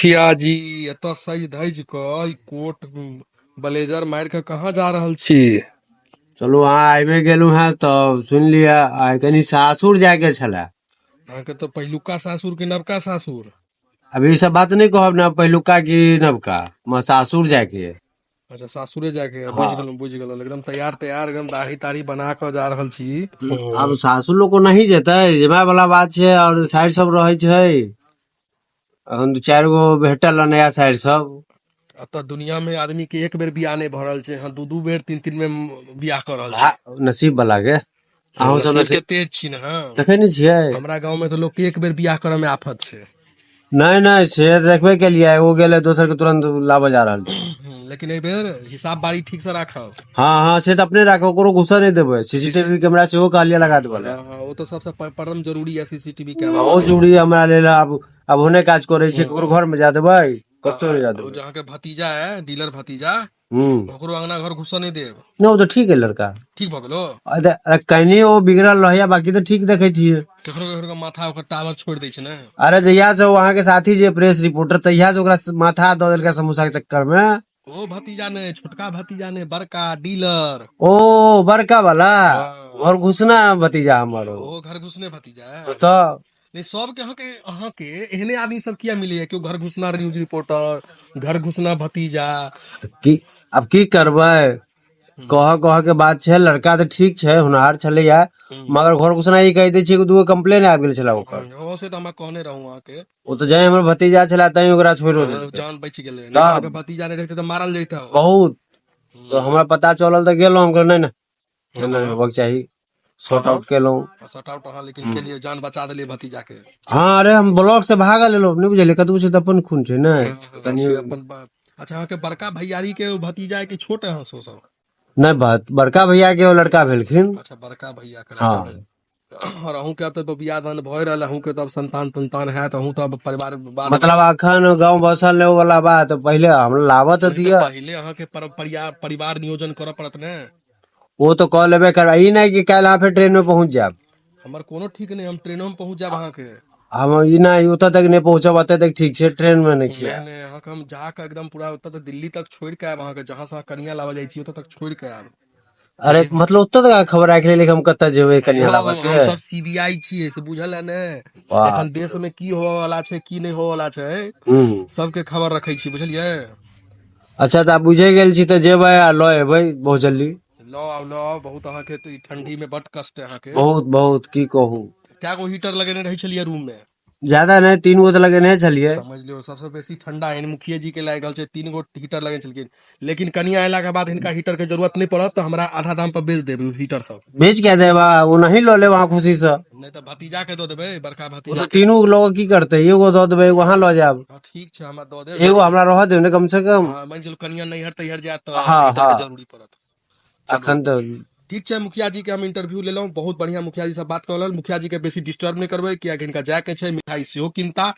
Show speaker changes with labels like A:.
A: मुखिया जी एतऽ सजि धजि कऽ ई कोट ब्लेजर मारि कऽ कहाँ जा रहल छी?
B: चलू अहाँ आबि गेलहुँ हेँ तऽ सुनि लिअ, आइ कनि सासुर जायके छलए।
A: अहाँके तऽ पहिलुका सासुर कि नवका सासुर?
B: अभी ई सब बात नहि कहब ने, पहिलुका कि नवका, हमरा सासुर जायके अइ।
A: अच्छा, सासुरे जायके अइ। बुझि गेलहुँ, बुझि गेलहुँ। एकदम तैयार तैयार, एकदम दाढ़ी ताढ़ी बना कऽ जा रहल छी।
B: आब सासुर लोक नहीं जेतै, जमाय वाला बात छै और साइर सब रहै छै। अखन दू चारि गो भेटल हन नया साइर सब।
A: एतऽ दुनिया में आदमी के एक बेर बियाह नहि भऽ रहल छै, अहाँ दू दू बेर तीन तीन बेर बियाह कऽ रहल छी।
B: नसीब वाला के अहूँ सब
A: नसीब के तेज छी ने। हँ,
B: देखै नहि छियै?
A: हमरा गाँव में तऽ लोक के एक बेर बियाह करऽ में आफत छै।
B: नहि नहि, से देखबे केलियै, ओ गेलै दोसर के तुरंत लाबऽ जा रहल छै।
A: लेकिन एहि बेर हिसाब बारी ठीक से राखब।
B: हँ हँ, से तऽ अपने राखब, ओकरो घुसऽ नहि देबै। सीसीटीवी कैमरा सेहो कहलियै लगा देबऽ लए।
A: हँ, ओ तऽ सबसँ परम जरूरी है सीसीटीवी कैमरा।
B: बहुत जरूरी है हमरा लेल। आब ओहने काज करै छै, ककरो घर में जा देबै, कतौ नहि जा
A: ओ
B: देबै।
A: जे अहाँके भतीजा है, डीलर भतीजा, ओकरो अंगना घर घुसऽ नहि देब।
B: नहि, ओ तऽ ठीक है लड़का।
A: ठीक भऽ गेलो?
B: अरे कनि ओ बिगड़ल रहैया, बाकी तऽ ठीक देखै छियै।
A: कखनो कखनो के माथा ओकर टावर छोड़ि दै छै ने।
B: अरे जहिया से ओ अहाँके साथी जे प्रेस रिपोर्टर, तहिया से ओकरा माथा दऽ देलकै समोसा के चक्कर में।
A: ओ भतीजा ने, छोटका भतीजा ने, बड़का डीलर।
B: ओ बड़का वाला?
A: हाँ।
B: घर घुसना भतीजा हमर ओ।
A: ओ घर घुसने भतीजा है।
B: तऽ
A: नहीं, सबके अहाँके एहने आदमी सब किया मिलैया? केओ घर घुसना न्यूज रिपोर्टर, घर घुसना भतीजा।
B: की आब की करबै, कह कह के बात छै। लड़का तऽ ठीक छै, होनहार छलैया, मगर घर घुसना ई कहि दै छियै कि दूगो कंप्लेन आबि गेल छलै ओकर।
A: ओ से तऽ हमरा कहने रहूं अहाँके।
B: ओ तऽ जै हमर भतीजा छलै तैं ओकरा छोड़ियो देलकै।
A: जान बचि गेलै, नहि तऽ अहाँके भतीजा नहि रहितै तऽ मारल जैतै।
B: बहुत तऽ हमरा पता चलल तऽ गेलहुँ, हम कहलहुँ नहि नहि एना नहि होबक चाही, शॉर्ट आउट केलहुँ।
A: शॉर्ट आउट अहाँ लेकिन केलियै, जान बचा देलियै भतीजा के।
B: हँ, अरे हम ब्लॉक से भागल एलहुँ, नहि बुझलियै, कतबो छै तऽ अपन खून छै ने। कनि
A: से अपन अच्छा, अहाँके बड़का भैयारी के भतीजा है कि छोट है अहाँ से सब?
B: नहि, बड़का भैया के ओ लड़का भेलखिन।
A: अच्छा, बड़का भैया के लड़का भेल। और अहूँ के अब तऽ बियाह दान भए रहल, अहूँ के तऽ अब संतान तंतान हैत, अहूँ तऽ अब परिवार बाद।
B: मतलब अखन गाँव बसल ने ओ वाला बात, पहिले हम लाबत
A: नहि तऽ
B: दिअ।
A: पहिले अहाँके परिवार नियोजन करऽ पड़त ने।
B: ओ तऽ कऽ लेबे करबै, ई नहि कि काल्हि अहाँ फेर ट्रेन में पहुँच जायब।
A: हमर कोनो ठीक नहि, हम ट्रेनो में पहुँच जायब अहाँके।
B: हम ई नहि, ओतऽ तक नहि पहुँचब, ओतऽ तक ठीक छै, ट्रेन में नहि किया।
A: नहि नहि, अहाँके हम जाकऽ एकदम पूरा ओतऽ तक दिल्ली तक छोड़ि कऽ आयब अहाँके, जहाँ से अहाँ कनिया लाबऽ जाइ छी ओतऽ तक छोड़ि कऽ आयब।
B: अरे मतलब ओतऽ तक अहाँ खबर राखि लेली कि हम कतऽ जेबै कनिया लाबऽ से?
A: हम सब सीबीआई छियै से बुझल है ने?
B: वाह।
A: एखन देश में की होबऽ वाला छै, की नहि होबऽ वाला छै, सबके खबर रखै छी, बुझलियै?
B: अच्छा, तऽ आब बुझे गेल छी तऽ जेबै आ लऽ एबै बहुत जल्दी।
A: लऽ आउ, लऽ आउ। बहुत अहाँके तऽ ई ठंडी में बड कष्ट है अहाँके।
B: बहुत बहुत, की कहू।
A: कए गो हीटर लगेने रहै छलियै रूम में?
B: ज्यादा नहि, 3 गो तऽ लगेने छलियै।
A: समझ लियौ, सबसे बेसी ठंडा एहन मुखिया जी के लागि रहल छै, 3 गो हीटर लगेने छलखिन। लेकिन कनिया अयला के बाद हिनका हीटर के जरूरत नहि पड़त तऽ हमरा आधा दाम पर बेच देब हीटर सब।
B: बेच के देब, ओ नहीं लऽ लेब अहाँ खुशी से।
A: नहि तऽ भतीजा के दऽ देबै, बड़का
B: ओ
A: भतीजा।
B: तऽ तीनू लोग की करतै, एगो दऽ देबै, एगो अहाँ लऽ जायब।
A: हँ, ठीक छै, हमरा दऽ देब।
B: एगो हमरा रहऽ देब ने कम से कम।
A: हँ, मानि चलू कनिया नैहर तैहर जायत तऽ
B: हँ,
A: हीटर के
B: हँ।
A: जरूरी पड़त।
B: अखन तऽ
A: ठीक छै, मुखिया जी के हम इंटरव्यू लेलहुँ, बहुत बढ़िया मुखिया जी से बात कऽ लेल। मुखिया जी के बेसी डिस्टर्ब नहि करबै, कियाकि हिनका जायके छै, मिठाई सेहो किनता।